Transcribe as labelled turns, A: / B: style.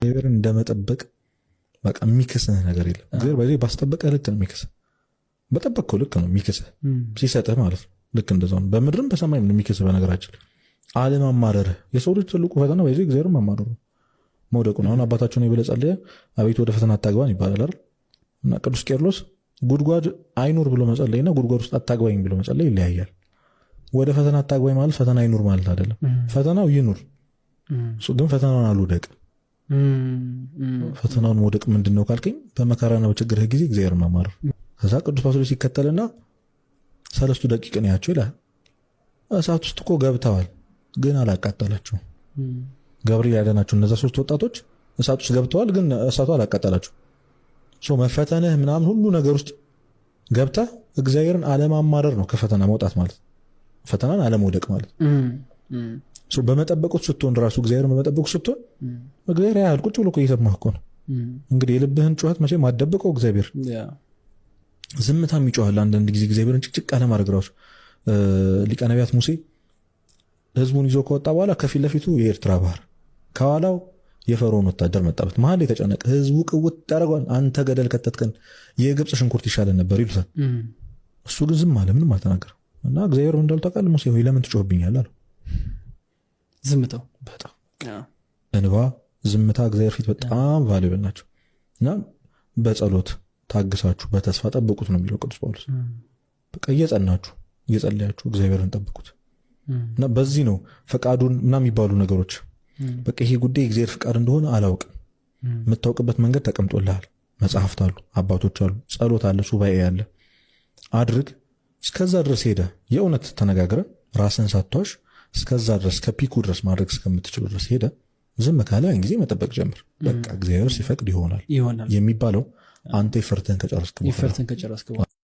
A: እግዚአብሔርን እንደመጠበቅ በቃ የሚክስህ ነገር የለም። እግዚአብሔር በዚህ ባስጠበቀህ ልክ ነው የሚክስህ፣ በጠበቅከው ልክ ነው የሚክስህ ሲሰጥህ ማለት ነው። ልክ እንደዛው ነው። በምድርም በሰማይም ነው የሚክስህ። በነገራችን አለማማረርህ የሰው ልጅ ትልቁ ፈተና በዚህ እግዚአብሔርን ማማረሩ መውደቁ ነው። አሁን አባታችን ብለህ ጸልየህ አቤቱ ወደ ፈተና አታግባን ይባላል አይደል? እና ቅዱስ ቄርሎስ ጉድጓድ አይኑር ብሎ መጸለይና ጉድጓድ ውስጥ አታግባኝ ብሎ መጸለይ ይለያያል። ወደ ፈተና አታግባኝ ማለት ፈተና አይኑር ማለት አይደለም። ፈተናው ይኑር፣ ግን ፈተናውን አልውደቅ። ፈተናውን መውደቅ ምንድን ነው ካልከኝ በመከራና በችግርህ ጊዜ እግዚአብሔር ማማረር። ከዛ ቅዱስ ባስልዮስ ሲከተልና ሰለስቱ ደቂቅን ያቸው ይላል። እሳት ውስጥ እኮ ገብተዋል፣ ግን አላቃጠላቸውም። ገብርኤል ያዳናቸው እነዛ ሶስት ወጣቶች እሳት ውስጥ ገብተዋል፣ ግን እሳቱ አላቃጠላቸው። መፈተንህ ምናምን ሁሉ ነገር ውስጥ ገብተህ እግዚአብሔርን አለማማረር ነው ከፈተና መውጣት ማለት፣ ፈተናን አለመውደቅ ማለት። በመጠበቁት ስትሆን ራሱ እግዚአብሔርን በመጠበቁ ስትሆን እግዚአብሔር ያህል ቁጭ ብሎ እኮ እየሰማህ እኮ ነው። እንግዲህ የልብህን ጩኸት መቼም አትደብቀው እግዚአብሔር። ዝምታም ይጮሃል አንዳንድ ጊዜ እግዚአብሔርን ጭቅጭቅ አለማድረግ ራሱ። ሊቀ ነቢያት ሙሴ ህዝቡን ይዞ ከወጣ በኋላ ከፊት ለፊቱ የኤርትራ ባህር፣ ከኋላው የፈርዖን ወታደር መጣበት። መሀል የተጨነቀ ህዝቡ ቅውጥ ያደርገዋል። አንተ ገደል ከተትከን፣ የግብፅ ሽንኩርት ይሻለን ነበር ይሉታል። እሱ ግን ዝም አለ፣ ምንም አልተናገረም። እና እግዚአብሔር እንዳሉ ታውቃለህ፣ ሙሴ ሆይ ለምን ትጮህብኛለህ አለው።
B: ዝምታው
A: በጣም እንባ፣ ዝምታ እግዚአብሔር ፊት በጣም valuable ናቸው። እና በጸሎት ታግሳችሁ በተስፋ ጠብቁት ነው የሚለው ቅዱስ ጳውሎስ። በቃ እየጸናችሁ እየጸለያችሁ እግዚአብሔርን ጠብቁት። እና በዚህ ነው ፈቃዱን ምናምን የሚባሉ ነገሮች። በቃ ይሄ ጉዳይ እግዚአብሔር ፍቃድ እንደሆነ አላውቅም። የምታውቅበት መንገድ ተቀምጦልሃል። መጽሐፍት አሉ፣ አባቶች አሉ፣ ጸሎት አለ፣ ሱባኤ አለ። አድርግ። እስከዛ ድረስ ሄደ የእውነት ተነጋግረ ራስን ሳትዋሽ እስከዛ ድረስ ከ peak ኡ ድረስ ማድረግ እስከምትችሉ ድረስ ሄደ ዝም ካለ ያን ጊዜ መጠበቅ ጀምር። በቃ እግዚአብሔር ሲፈቅድ ይሆናል
B: ይሆናል
A: የሚባለው አንተ effort ህን ከጨረስክ በኋላ።
B: Effort ን ከጨረስክ በኋላ።